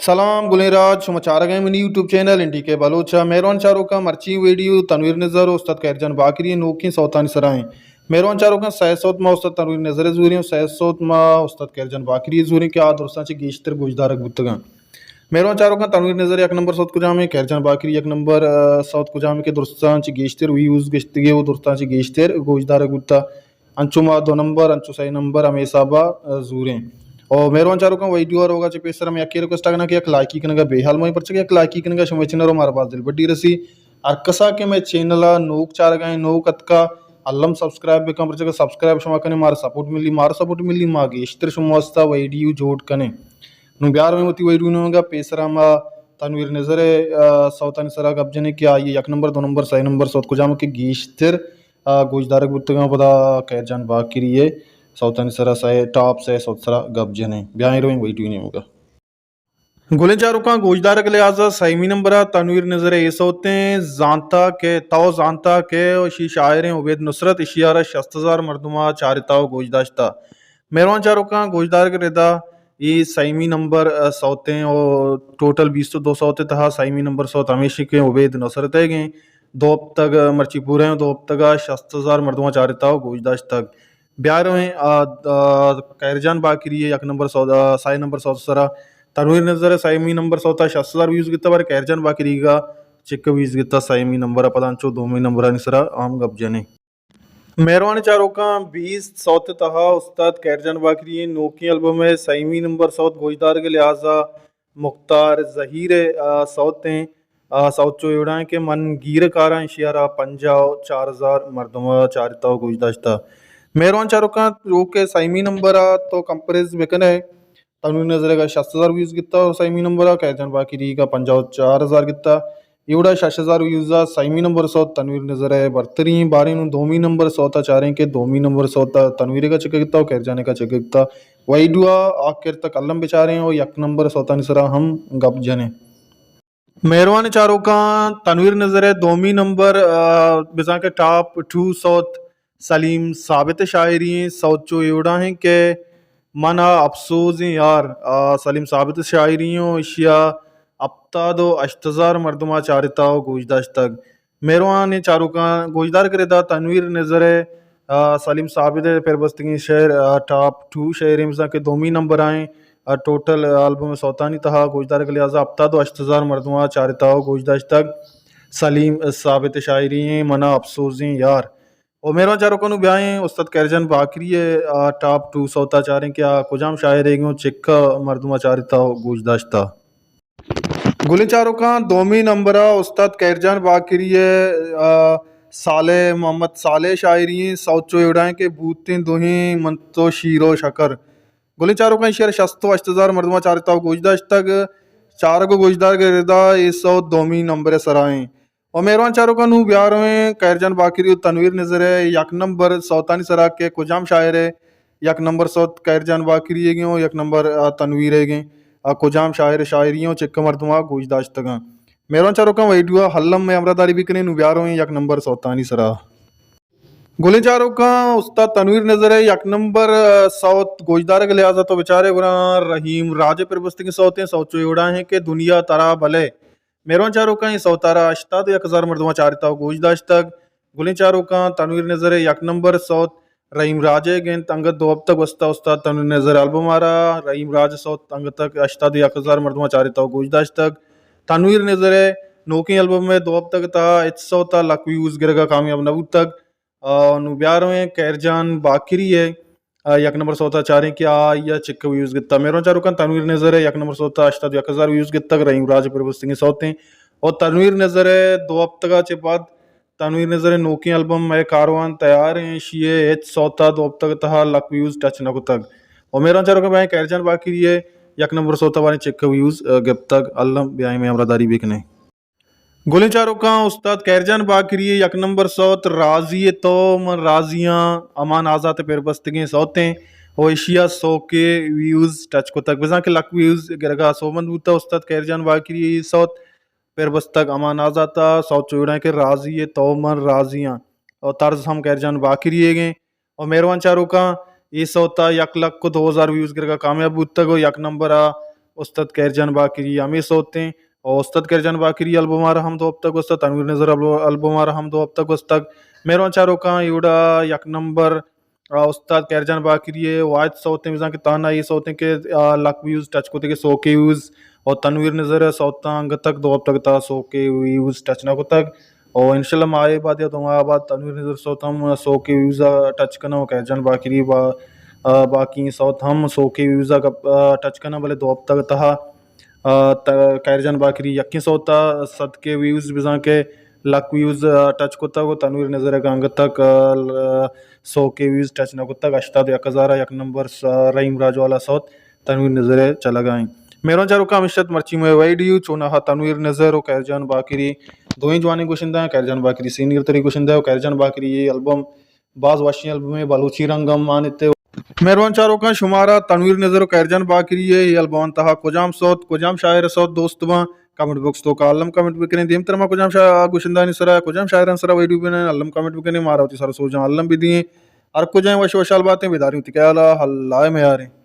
سلام گلیں راج، شما چارگ ءَ منی یوٹیوب چینل این ڈی کے بلوچ ءَ۔ مہروان چاروکاں، مرچی ویڈیو تنویر نذر و استاد خیر جان باقری ءِ نوکیں سوتانی سرا ایں۔ مہروان چاروکاں، سئے سوت ما استاد تنویر نذر ءَ زوریں و سئے سوت ما استاد خیر جان باقری ءَ زوریں کہ آ درستاں چہ گیشتر گوشدارگ بوتگاں۔ مہروان چاروکاں، تنویر نذر یک نمبر سوت کجام ایں، خیر جان باقری یک نمبر، آ، سوت کجام ایں کہ درستاں چہ گیشتر ویوز گشتگی و درستاں چہ گیشتر گوشدارگ بوتا۔ انچو ما دو نمبر، انچو سئے نمبر ہمے حساب ءَ زوریں۔ او مہروان چاروکاں، ویڈیو ءَ روگ ءَ چہ پیسر ہم یکے ریکویسٹ کناں کہ یک لائکی کنگ ءَ بے حال مئے، پرچہ کہ یک لائکی کنگ ءَ شمئے چینل ءَ مارا باز دلبڈی رسی۔ ہر کسا کہ مئے چینل ءَ نوک چارگ ءَ ایں، نوک اتکا، الم سبسکرائب بکن، پرچہ کہ سبسکرائب شما کنیں مارا سپورٹ ملی، مارا سپورٹ ملی، ما گیشتر شما واسطہ ویڈیو جوڑ کنیں۔ نوں بیار مئے وتی ویڈیو نیمگ ءَ، پیسر ءَ ما تنویر نذر ءِ، آ، سوتانی سرا گپ جنیں کہ آئی ءِ یک نمبر، دو نمبر، سئے نمبر سوت کجام کہ گیشتر آ، گوشدارگ بوتگاں، پدا خیر جان باقری ءِ سوتانی سرا سئے، ٹاپ سئے سوت سرا گپ جنیں۔ بیائیں رویں ویڈیو نیمگا۔ گلیں چاروکاں، گوشدارگ لحاظا سیمی نمبرا تنویر نذر ءِ اے سوتیں، زانتا کہ تو زانتا کہ، اشی شاعریں عبید نصرت، اشی ءَ را شست ہزار مردماں چارتا و گوش داشتا۔ مہروان چاروکاں، گوشدارگ ردا اے سیمی نمبر، آ، سوتیں و ٹوٹل بیست و دو سوت ءِ تہا سیمی نمبر سوت ہمیشی کہ عبید نصرت ءِ گیں۔ دو ہفتگ مرچی پورا ایں، دو ہفتگا شست ہزار مردماں چارتا و گوش داشتگ۔ بیا رویں، آ، آ، خیر جان باقری ءِ یک نمبر سوت، آ، سئے نمبر سوت سرا تنویر نذر ءِ سیمی نمبر سوتا شست ہزار ویوز گتا، بارے خیر جان باقری گا چک ویوز گتا سیمی نمبر ءَ، پدا انچو دومی نمبرانی سرا ہم گپ جنیں۔ مہروان چاروکاں، بیست سوت ءِ تہا استاد خیر جان باقری ءِ نوکیں البم ءِ سیمی نمبر سوت گوشدارگ ءِ لحاظا مختار زہیر ءِ، آ، سوت ایں، آ، سوت چو ایوڑا ایں کہ من گیر کاراں، اشی ءَ را پنجاہ و چار ہزار مردم ءَ چارتا و گوش داشتا۔ مہروان چاروکاں، روک ءِ سیمی نمبر ءَ تو کمپریز بکن ئے، تنویر نذر ءَ شست ہزار ویوز گتا و سیمی نمبر ءَ خیر جان باقری ءَ پنجاہ و چار ہزار گتا۔ ایوڑا شش ہزار ویوز ءَ سیمی نمبر سوت تنویر نذر ءِ برتری ایں۔ باریں نوں دومی نمبر سوت ءَ چاریں کہ دومی نمبر سوت ءَ تنویر ءَ کا چکے گتا و خیر جان ءَ کا چکے گتا۔ ویڈیو ءَ آخر تک الم بچاریں و یک نمبر سوتانی سرا ہم گپ جنیں۔ مہروان چاروکاں، تنویر نذر ءِ دومی نمبر، آ، بزاں کہ ٹاپ ٹو سوت سلیم ثابت ءِ شاعری ایں، سوت چو ایوڑا ایں کہ من ءَ افسوز ایں یار، آ، سلیم ثابت ءِ شاعری ایں و اشی ءَ ہپتاد و ہشت ہزار مردم ءَ چارتا و گوش داشتگ۔ مہروانیں چاروکاں، گوشدارگ ردا تنویر نذر ءِ، آ، سلیم ثابت ءِ پر بستگیں شعر، آ، ٹاپ ٹو شعر ایں، بزاں کہ دومی نمبر ءَ ایں، آ، ٹوٹل البم سوتانی تہا گوشدارگ ءِ لحاظا ہپتاد و ہشت ہزار مردم ءَ چارتا و گوش داشتگ۔ سلیم ثابت ءِ شاعری ایں، من ءَ افسوز ایں یار۔ و مہروان چاروکاں، نوں بیائیں استاد خیر جان باقری ءِ، آ، ٹاپ ٹو سوت ءَ چاریں کہ آ کجام شاعر ءِ گوں چکا مردم ءَ چارتا و گوش داشتا۔ گلیں چاروکاں، دومی نمبر ءَ استاد خیر جان باقری ءِ، آ، صالح، محمد صالح ءِ شاعری ایں، سوت چو ایوڑا ایں کہ بوتیں دوہیں من تو شیر و شکر۔ گلیں چاروکاں، اشی ءَ را شست و ہشت ہزار مردم ءَ چارتا و گوش داشتگ۔ چارگ و گوشدارگ ءِ ردا اے سوت دومی نمبر ءِ سرا ایں۔ و مہروان چاروکاں، نوں بیا رویں خیر جان باقری و تنویر نذر ءِ یک نمبر سوتانی سرا کہ کجام شاعر ءِ یک نمبر سوت خیر جان باقری ءِ گیں و یک نمبر، آ، تنویر ءِ گیں، آ، کجام شاعر ءِ شاعری ایں و چکا مردم ءَ گوش داشتگاں۔ مہروان چاروکاں، ویڈیو ءَ الم مئے ہمراہ داری بکنیں، نوں بیا رویں یک نمبر سوتانی سرا۔ گلیں چاروکاں، استاد تنویر نذر ءِ یک نمبر، آ، سوت گوشدارگ ءِ لحاظا تو بچارے گڑا رحیم راج ءِ پر بستگیں سوت ایں، سوت چو ایوڑا ایں کہ دنیا ترا بلے۔ مہروان چاروکاں، اے سوت ءَ را ہشتاد و یک ہزار مردماں چارتا و گوش داشتگ۔ گلیں چاروکاں، تنویر نذر ءِ یک نمبر سوت رحیم راج ءِ گنت، انگت دو ہفتہ گوستہ استاد تنویر نذر ءِ البم ءَ را رحیم راج ءِ سوت انگت ہشتاد و یک ہزار مردماں چارتا و گوش داشتگ۔ تنویر نذر ءِ نوکیں البم ءِ دو ہفتگ ءِ تہا ہچ سوت ءَ لک ویوز گرگ ءَ کامیاب نہ بوتگ۔ آ، نوں بیا رویں خیر جان باقری ءِ، آ، یک نمبر سوت ءَ چاریں کہ آ، آئی ءَ چک ویوز گتا۔ مہروان چاروکاں، تنویر نذر ءِ یک نمبر سوت ءَ ہشتاد و یک ہزار ویوز گتگ، رحیم راج ءِ پر بستگیں سوت ایں۔ و تنویر نذر ءِ دو ہفتگ ءَ چہ پد تنویر نذر ءِ نوکیں البم مئے کاروان تیار ایں، اشی ءِ ہچ سوت ءَ دو ہفتگ ءِ تہا لک ویوز ٹچ نہ کتگ۔ و مہروان چاروکاں، بیا خیر جان باقری ءِ یک نمبر سوت ءَ باریں چک ویوز، آ، گپتگ۔ الم بیائیں مئے ہمراہ داری بکنیں۔ گلیں چاروکاں، استاد خیر جان باقری ءِ یک نمبر سوت راضی ئے تو من راضی آں، امان آزات ءِ پر بستگیں سوت ایں و ایشی ءَ سو کے ویوز ٹچ کتگ، بزاں کہ لک ویوز گرگ ءَ سوبمند بوتگ۔ استاد خیر جان باقری ءِ اے سوت پر بستگ امان آزات ءَ، سوت چو ایڑاں کہ راضی ئے تو من راضی آں و طرز ہم خیر جان باقری ئیگ ایں۔ و مہروان چاروکاں، اے سوت ءَ یک لک و دو ہزار ویوز گرگ ءَ کامیاب بوتگ و یک نمبر ءَ استاد خیر جان باقری ہمے سوتیں۔ اور استاد خیر جان باقری البم ءَ را ہم دو ہفتہ گوستگ، تنویر نذر الب-، البم ءَ را ہم دو ہفتہ گوستگ۔ مہروان چاروکاں ایوڑا یک نمبر آ، استاد خیر جان باقری ءِ واحد سوتیں، بزاں کہ تہنا اے سوتیں کہ، آ، لک ویوز ٹچ کتگ، سو کے ویوز، اور تنویر نذر ءِ سوتاں انگت تک دو ہفتگ تا سو کے ویوز ٹچ نہ کتگ۔ اور انشاءاللہ ماہ ءَ بعد یا دو ماہ بعد تنویر نذر سوت ہم سو کے ویوز ءَ ٹچ کناں اور خیر جان باقری با-، آ، باقی سوت ہم سو کے ویوز ءَ گپ-، آ، ٹچ کناں، بلے دو ہفتگ تہا آ، ت-، خیر جان باقری یکیں سوت ءَ صد کے ویوز، بزاں کہ لک ویوز، آ، ٹچ کتگ و تنویر نذر ءَ انگت تک، آ، ل-، سو کے ویوز ٹچ نہ کتگ، ہشتاد و یک ہزار ءَ یک نمبر س-، رحیم راج والا سوت تنویر نذر ءِ چلگ ءَ ایں۔ مہروان چاروکاں ہمیش ات مرچی مئے ویڈیو، چوناہا تنویر نذر و خیر جان باقری دوئیں جوانیں گشندہ، خیر جان باقری سینئر تریں گشندہ و خیر جان باقری اے البم باز وشیں البمے، بلوچی رنگ ہم مان ایت۔ مہروان چاروکاں شمارا تنویر نذر و خیر جان باقری ءِ اے البم تہا کجام سوت، کجام شاعر ءِ سوت دوست باں، کمنٹ باکس توکا الم کمنٹ بکنیں۔ دیمتر ما کجام شا-، گشندہانی سرا، کجام شاعرانی سرا ویڈیو بنائیں، الم کمنٹ بکنیں، مارا وتی سر سوجاں الم بدیئیں۔ ہر کجائیں وش وشحال باتیں، بیداریں وتی خیالا، اللہ ءِ میاریں۔